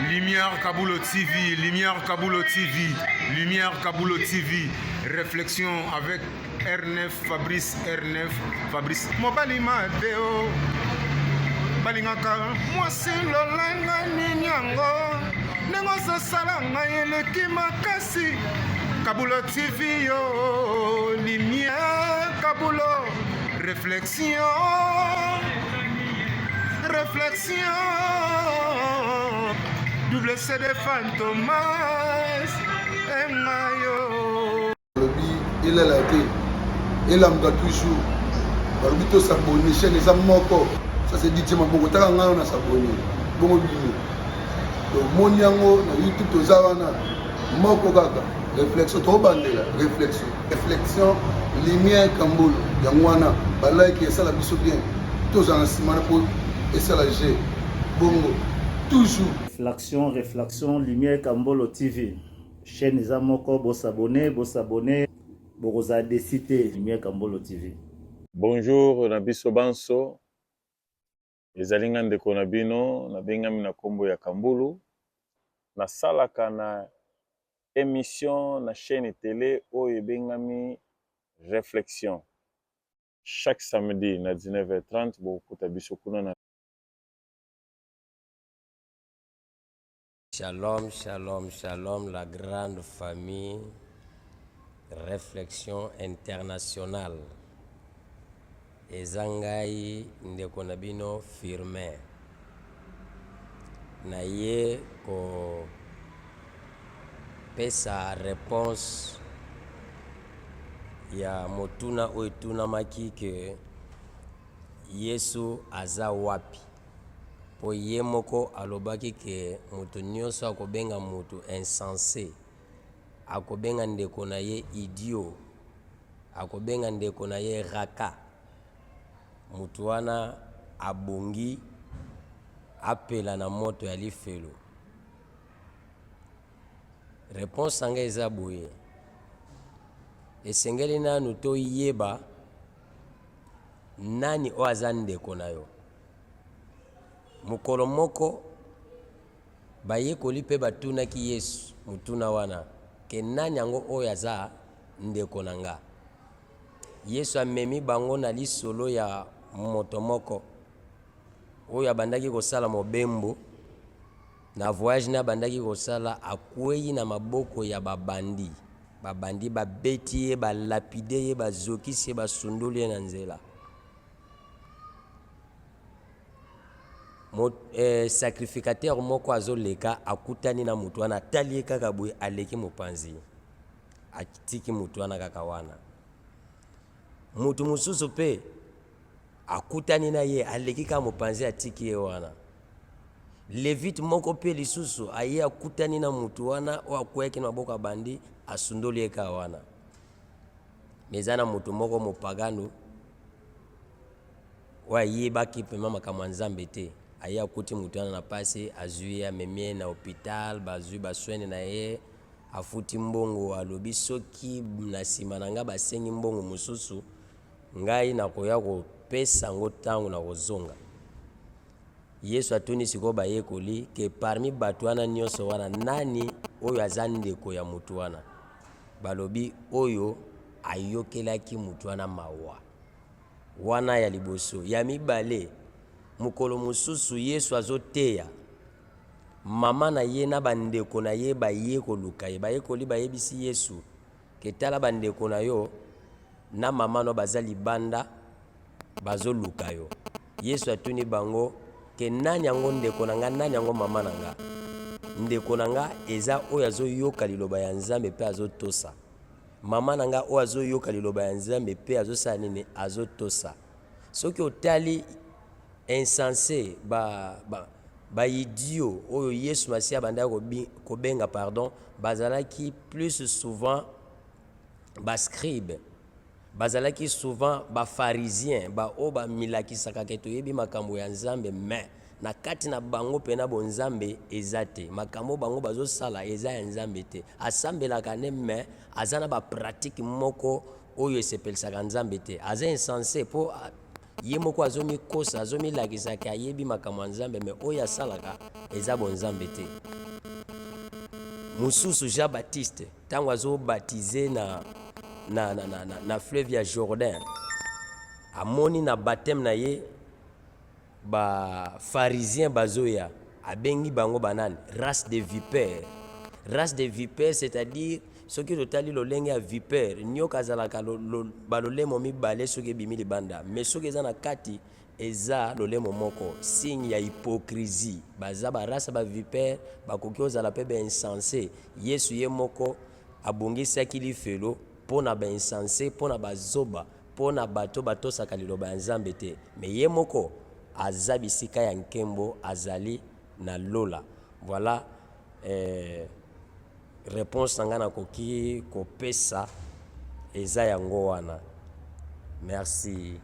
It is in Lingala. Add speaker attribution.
Speaker 1: Lumière Kabulo TV, Lumière Kabulo TV, Lumière Kabulo TV, réflexion avec R9 Fabrice R9 Fabrice mobali mabe o balingaka mwasi lolanga nini yango ndenge ozosala ngai eleki makasi Kabulo TV yo Lumière Kabulo réflexion réflexion double CD Fantomas engayo
Speaker 2: balobi elala te elamuka toujours balobi tosabone chaîne eza moko ça c'est DJ maboko taka ngai na sabone bongo bino tomoni yango na youtube toza wana moko kaka réflexion tobandela réflexion réflexion lumière kambolo yango wana balike esala biso bien tozala na nsima na mpo esala g bongo toujours
Speaker 3: Réflexion, réflexion, Lumière Kambolo TV. Chaîne eza moko, bosabone, bosabone, bokozala déçu te. Lumière Kambolo TV.
Speaker 4: Bonjour na biso banso, ezali nga ndeko na bino, nabengami na kombo ya Kambulu. Nasalaka na emission na chaîne tele oyo ebengami Reflexion. Chaque samedi na 19h30 bokokuta biso kuna na
Speaker 5: Shalom, shalom, shalom, la grande famille Réflexion internationale. Eza ngai ndeko na bino Firmin. Naye kopesa réponse ya motuna oyo etunamaki ke Yesu aza wapi? Po ye moko alobaki ke moto nyonso akobenga moto insense, akobenga ndeko na ye idiot, akobenga ndeko na ye raka, moto wana abongi apela na moto ya lifelo. Reponse na ngai eza boye, esengeli nanu toyeba nani oyo aza ndeko na yo. Mokolo moko bayekoli mpe batunaki Yesu motuna wana ke nani yango oyo aza ndeko na nga. Yesu amemi bango na lisolo ya moto moko oyo abandaki kosala mobembo. Na voyage na abandaki kosala, akweyi na maboko ya babandi. Babandi babeti ye, balapide ye, bazokisi ye, basundoli ye na nzela. Mo, eh, sacrificateur moko azoleka akutani na moto wana, atali ye kaka boye, aleki mopanzi, atiki moto wana kaka wana. Moto mosusu mpe akutani na ye, aleki kaka mopanzi, atiki ye wana. Levite moko mpe lisusu aye akutani na moto wana oyo akweyaki na maboko ya bandi, asundoli ye kaka wana. Me eza na moto moko mopagano oyo ayebaki mpema makambo ya Nzambe te, aye akuti moto wana na pasi, azwi ye, amemi ye na hopital, bazwi baswene na ye, afuti mbongo, alobi soki na nsima na ngai basengi mbongo mosusu, ngai nakoya kopesa yango ntango nakozonga. Yesu atuni sikoyo bayekoli ke parmi bato wana nyonso wana nani oyo aza ndeko ya moto wana? Balobi oyo ayokelaki moto wana mawa. Wana ya liboso. Ya mibale, mokolo mosusu Yesu azoteya, mama na ye na bandeko na ye baye koluka ye. Bayekoli bayebisi Yesu ke tala bandeko na yo na mama no baza libanda bazoluka yo. Yesu atuni bango ke nani yango ndeko na nga, nani yango mama na nga? Ndeko na nga eza oyo azoyoka liloba ya Nzambe mpe azotosa. Mama na nga oyo azoyoka liloba ya Nzambe mpe azosala nini? Azotosa. Soki otali insense ba, ba, ba idiot oyo Yesu Masiya abandaki kobenga pardon, bazalaki plus souvent ba scribe, bazalaki souvent ba pharisiens, ba oyo bamilakisaka ke toyebi makambo ya Nzambe, mais na kati na bango pena bonzambe eza te. Makambo bango bazosala eza ya Nzambe te. Asambelaka nde mais aza na ba pratique moko oyo esepelisaka Nzambe te. Aza insense po. Ye moko azomikosa, azomilakisa ke ayebi makambo ya Nzambe, mais oyo asalaka eza bonzambe te. Mosusu Jean Baptiste ntango azobatize na, na, na, na, na, na fleuve ya Jourdain, amoni na baptême na ye Ba pharisiens bazoya, abengi bango ba nani? Race de vipères. Race de vipères, c'est-à-dire soki totali lolenge ya vipère, nioka azalaka lo, lo, ba lolemo mibale soki ebimi libanda, mais soki eza na kati eza lolemo moko, signe ya hypocrisie. Baza ba race ya ba vipères, bakoki ozala pe ba insense. Yesu ye moko abongisaki lifelo mpo na ba insense, mpo na bazoba. Po na bato batosaka liloba ya Nzambe te, mais ye moko aza bisika ya nkembo azali na lola. Voilà eh, reponse na ngai nakoki kopesa eza yango wana. Merci.